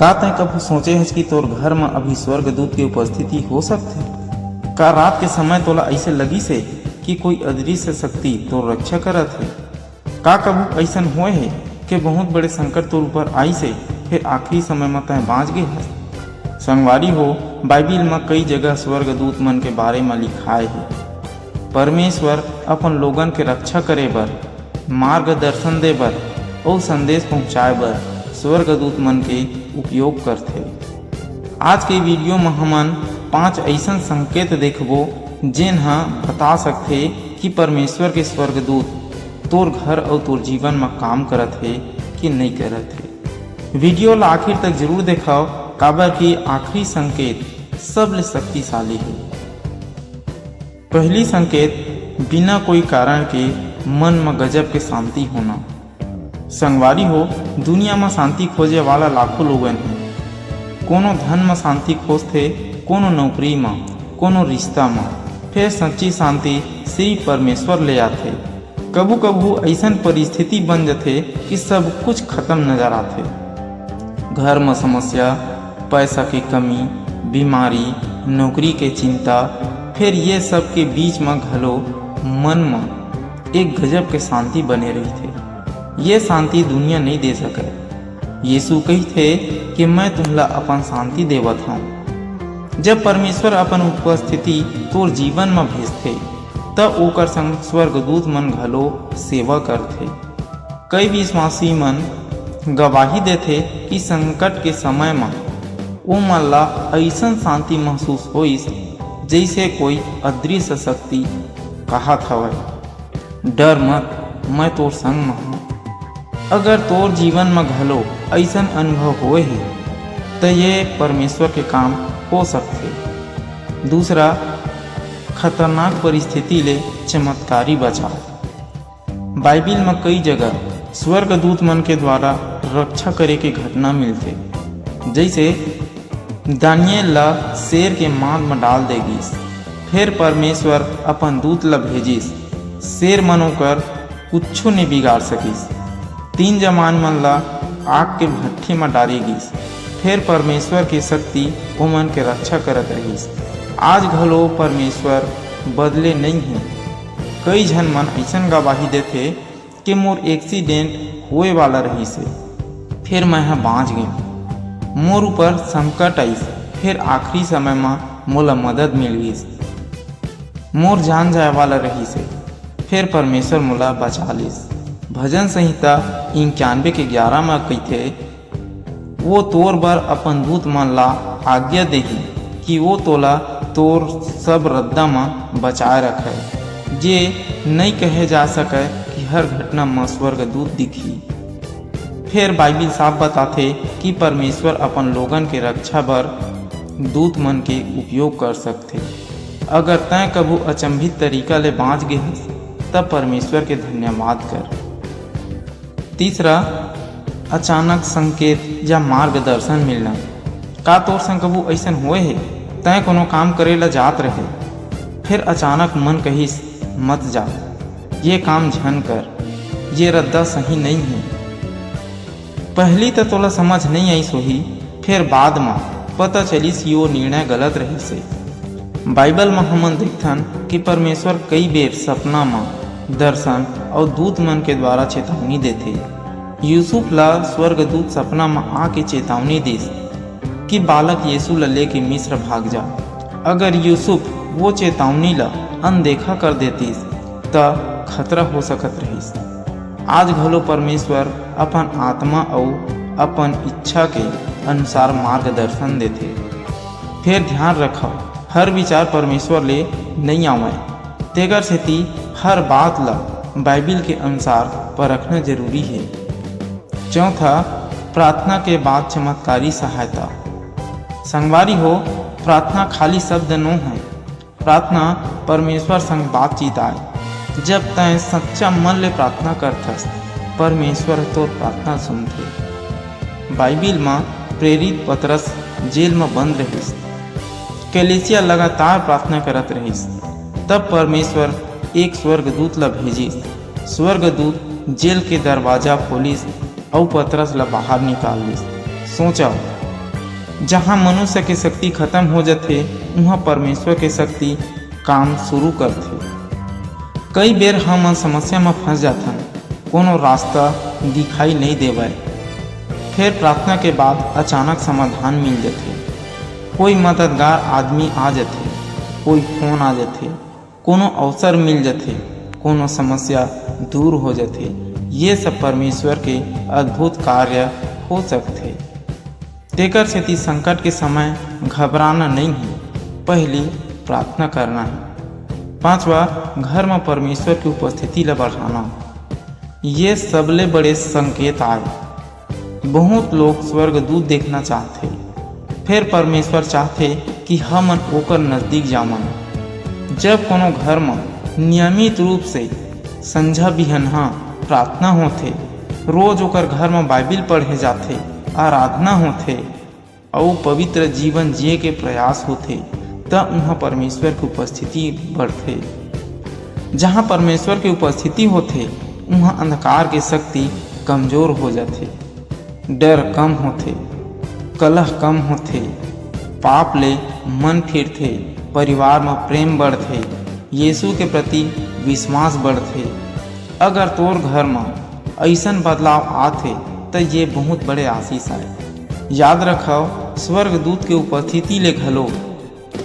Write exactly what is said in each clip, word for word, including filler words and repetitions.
का तैं कभू सोचे हस कि तोर घर म अभी स्वर्गदूत के उपस्थिति हो सकथे? का रात के समय तोला अइसे लगिस हे कि कोई अदृश्य शक्ति तोर रक्षा करत हे? का कभू अइसन होए हे कि बहुत बड़े संकट तोर ऊपर आइस हे, फेर आखिरी समय म तैं बांच गे हस? संगवारी हो, बाइबिल म कई जगह स्वर्गदूत मन के बारे म लिखाए हे। परमेश्वर अपन लोगन के रक्षा करे बर, मार्गदर्शन दे बर अउ संदेश पहुंचाए बर स्वर्गदूत मन के उपयोग करथे। आज के वीडियो म हमन पांच अइसन संकेत देखबो, जेन ह बता सकथे कि परमेश्वर के स्वर्गदूत तोर घर अउ तोर जीवन म काम करत हे कि नइ करत हे। वीडियो ला आखिर तक जरूर देखव, काबर कि आखिरी संकेत सबले शक्तिशाली हे। पहली संकेत, बिना कोई कारण के मन म गजब के शांति होना। संगवारी हो, दुनिया म शांति खोजे वाला लाखों लोगन हे। कोनो धन म शांति खोजथे, कोनो नौकरी म, कोनो रिश्ता म। फेर सच्ची शांति सिर्फ परमेश्वर ले आथे। कभू-कभू अइसन परिस्थिति बन जथे कि सब कुछ खत्म नजर आथे। घर म समस्या, पैसा के कमी, बीमारी, नौकरी के चिंता, फेर ये सब के बीच म घलो मन म एक गजब के शांति बने रहिथे। ये शांति दुनिया नइ दे सकय। यीशु कहिथे कि मैं तुमला अपन शांति देवत हंव। जब परमेश्वर अपन उपस्थिति तोर जीवन म भेजथे, त ओकर संग स्वर्गदूत मन घलो सेवा करथे। कई विश्वासी मन गवाही देथे कि संकट के समय म ओमन ला अइसन शांति महसूस होइस, जइसे कोई अदृश्य शक्ति कहत हवय, "डर मत, मैं तोर संग म हंव।" अगर तोर जीवन म घलो अइसन अनुभव होए हे, त ये परमेश्वर के काम हो सकथे। दूसरा, खतरनाक परिस्थिति ले चमत्कारी बचाव। बाइबिल म कई जगह स्वर्गदूत मन के द्वारा रक्षा करे के घटना मिलथे, जइसे दानियेल ला शेर के मांद म डाल दे गिस, फेर परमेश्वर अपन दूत ला भेजिस, शेर मन ओकर कुछू नइ बिगाड़ सकिस। तीन जवान मन ला आग के भट्ठी म डारे गिस, फेर परमेश्वर के शक्ति ओमन के रक्षा करत रहिस। आज घलो परमेश्वर बदले नइ हे। कई झन मन अइसन गवाही देथे कि मोर एक्सीडेंट होए वाला रहिस हे, फेर मैं ह बांच गेंव। मोर ऊपर संकट आइस, फेर आखिरी समय म मोला मदद मिल गिस। मोर जान जाए वाला रहिस हे, फेर परमेश्वर मोला बचा लिस। भजन संहिता इक्यानवे के ग्यारह म कहिथे, "वो तोर बर अपन दूत मन ला आज्ञा देही कि वो तोला तोर सब रद्दा म बचाए रखय।" जे नइ कहे जा सकय कि हर घटना म स्वर्गदूत दिखही। फेर बाइबिल साफ बताथे कि परमेश्वर अपन लोगन के रक्षा बर दूत मन के उपयोग कर सकथे। अगर तैं कभू अचंभित तरीका ले बांच गे हस, तब परमेश्वर के धन्यवाद कर। तीसरा, अचानक संकेत या मार्गदर्शन मिलना। का तोर संग कभू अइसन होए हे? तैं कोनो काम करे ला जात रहे, फिर अचानक मन कहिस, "मत जा, ये काम झन कर, ये रद्दा सही नइ हे।" पहली त तोला समझ नइ आइस होही, फेर बाद म पता चलिस कि वो निर्णय गलत रहिस हे। बाइबल म हमन देखथन कि परमेश्वर कई बेर सपना म, दर्शन अउ दूत मन के द्वारा चेतावनी देथे। यूसुफ ला स्वर्गदूत सपना म आके चेतावनी दिस कि बालक यीशु ला लेके मिस्र भाग जा। अगर यूसुफ वो चेतावनी ला अनदेखा कर देतिस, त खतरा हो सकत रहिस। आज घलो परमेश्वर अपन आत्मा अउ अपन इच्छा के अनुसार मार्गदर्शन देथे। फेर ध्यान रखव, हर विचार परमेश्वर ले नइ आवय, तेकर सेती हर बात ल बाइबिल के अनुसार परखना जरूरी हे। चौथा, प्रार्थना के बाद चमत्कारी सहायता। संगवारी हो, प्रार्थना खाली शब्द नो हे, प्रार्थना परमेश्वर संग बातचीत आय। जब तैं सच्चा मन ले प्रार्थना करथस, परमेश्वर तोर प्रार्थना सुनथे। बाइबिल म प्रेरित पतरस जेल म बंद रहिस। कलीसिया लगातार प्रार्थना करत रहिस। तब परमेश्वर एक स्वर्गदूत ला भेजिस। स्वर्गदूत जेल के दरवाजा खोलिस अउ पतरस ला बाहर निकाल लिस। सोचव, जहाँ मनुष्य के शक्ति खत्म हो जाथे, उहाँ परमेश्वर के शक्ति काम शुरू करथे। कई बेर हमन समस्या म फंस जाथन, कोनो रास्ता दिखाई नइ देवय। फेर प्रार्थना के बाद अचानक समाधान मिल जाथे। कोई मददगार आदमी आ जाथे, कोई फोन आ जाथे, कोनो अवसर मिल जाथे, कोनो समस्या दूर हो जाथे। ये सब परमेश्वर के अद्भुत कार्य हो सकथे। तेकर सेती संकट के समय घबराना नइ हे, पहिली प्रार्थना करना हे। पांचवा, घर म परमेश्वर के उपस्थिति ल बढ़ाना। ये सबले बड़े संकेत आय। बहुत लोग स्वर्गदूत देखना चाहथे, फेर परमेश्वर चाहथे कि हमन ओकर नजदीक जावन। जब कोनो घर म नियमित रूप से संझा बिहनहा प्रार्थना होथे, रोज ओकर घर म बाइबिल पढ़े जाथे, आराधना होथे, अउ पवित्र जीवन जिए के प्रयास होथे, त उहाँ परमेश्वर के उपस्थिति बढ़थे। जहाँ परमेश्वर के उपस्थिति होथे, उहाँ अंधकार के शक्ति कमजोर हो जाथे, डर कम होथे, कलह कम होथे, पाप ले मन फिरथे, परिवार म प्रेम बढ़थे, यीशु के प्रति विश्वास बढ़थे। अगर तोर घर म अइसन बदलाव आथे, त ये बहुत बड़े आशीष आय। याद रखव, स्वर्गदूत के उपस्थिति ले घलो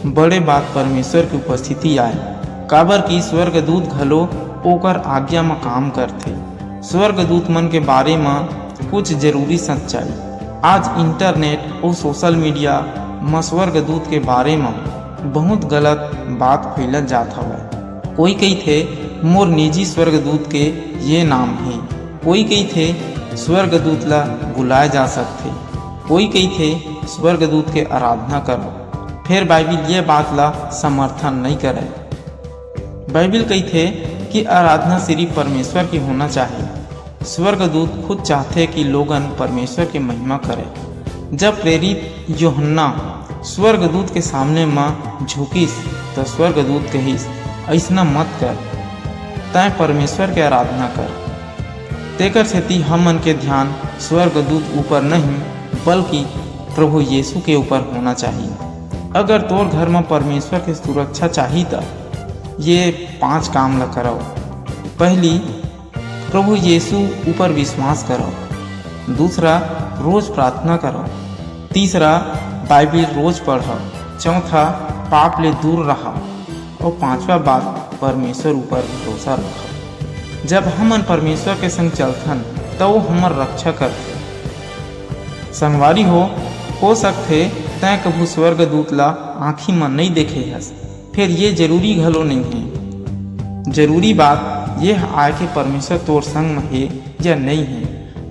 बड़े बात परमेश्वर के उपस्थिति आय, काबर कि स्वर्गदूत घलो ओकर आज्ञा म काम करथे। स्वर्गदूत मन के बारे म कुछ जरूरी सच्चाई। आज इंटरनेट अउ सोशल मीडिया म स्वर्गदूत के बारे म बहुत गलत बात फैलत जात हवय। कोई कहिथे, "मोर निजी स्वर्गदूत के ये नाम हे।" कोई कहिथे, "स्वर्गदूत ला बुलाए जा सकथे।" कोई कहिथे, "स्वर्गदूत के आराधना करो।" फेर बाइबिल ये बात ला समर्थन नइ करय। बाइबिल कहिथे कि आराधना सिर्फ परमेश्वर की होना चाहिए। स्वर्गदूत खुद चाहथे कि लोगन परमेश्वर के महिमा करे। जब प्रेरित यूहन्ना स्वर्गदूत के सामने म झुकिस, त स्वर्गदूत कहिस, "अइसना मत कर, तैं परमेश्वर के आराधना कर।" तेकर सेती हमन के ध्यान स्वर्गदूत ऊपर नहीं, बल्कि प्रभु यीशु के ऊपर होना चाहिए। अगर तोर घर म परमेश्वर के सुरक्षा चाही, त ये पांच काम ल करव। पहली, प्रभु यीशु ऊपर विश्वास करव। दूसरा, रोज प्रार्थना करव। तीसरा, बाइबिल रोज पढ़व। चौथा, पाप ले दूर रहव। अउ पांचवा बात, परमेश्वर ऊपर भरोसा रखव। जब हमन परमेश्वर के संग चलथन, त वो हमर रक्षा करथे। संगवारी हो, हो सकथे तैं कभू स्वर्गदूत ला आंखी म नइ देखे हस, फेर ये जरूरी घलो नइ हे। जरूरी बात ये ह आय के परमेश्वर तोर संग म हे या नइ हे,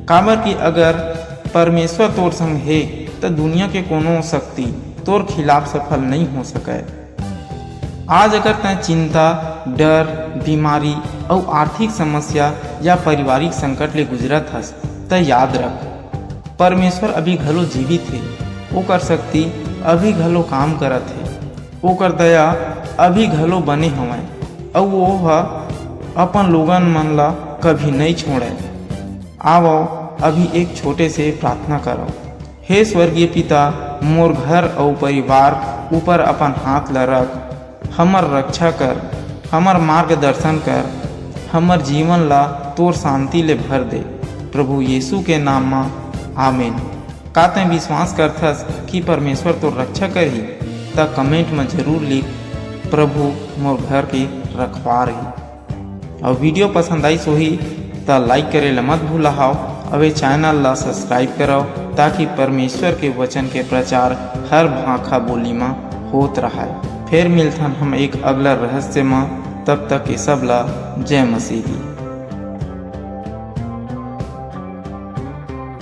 काबर कि अगर परमेश्वर तोर संग हे, त दुनिया के कोनो शक्ति तोर खिलाफ सफल नइ हो सकय। आज अगर तैं चिंता, डर, बीमारी अउ आर्थिक समस्या या पारिवारिक संकट ले गुजरत हस, त याद रख, परमेश्वर अभी घलो जीवित हे। ओकर शक्ति अभी घलो काम करत हे। ओकर दया अभी घलो बने हवय, अउ वो ह अपन लोगन मन ला कभी नइ छोड़य। आवव, अभी एक छोटे से प्रार्थना करव। हे स्वर्गीय पिता, मोर घर अउ परिवार ऊपर अपन हाथ ला रख, हमर रक्षा कर, हमर मार्गदर्शन कर, हमर जीवन ला तोर शांति ले भर दे। प्रभु यीशु के नाम म, आमीन। का तैं विश्वास करथस कि परमेश्वर तोर रक्षा करही? त कमेंट म जरूर लिख, "प्रभु मोर घर के रखवार हे।" अउ वीडियो पसंद आइस होही, त लाइक करे ल मत भूलहाव। अउ ए चैनल ला सब्सक्राइब करव, ताकि परमेश्वर के वचन के प्रचार हर भाखा बोली म होत रहय। फेर मिलथन हम एक अगला रहस्य म। तब तक के सब ला जय मसीह।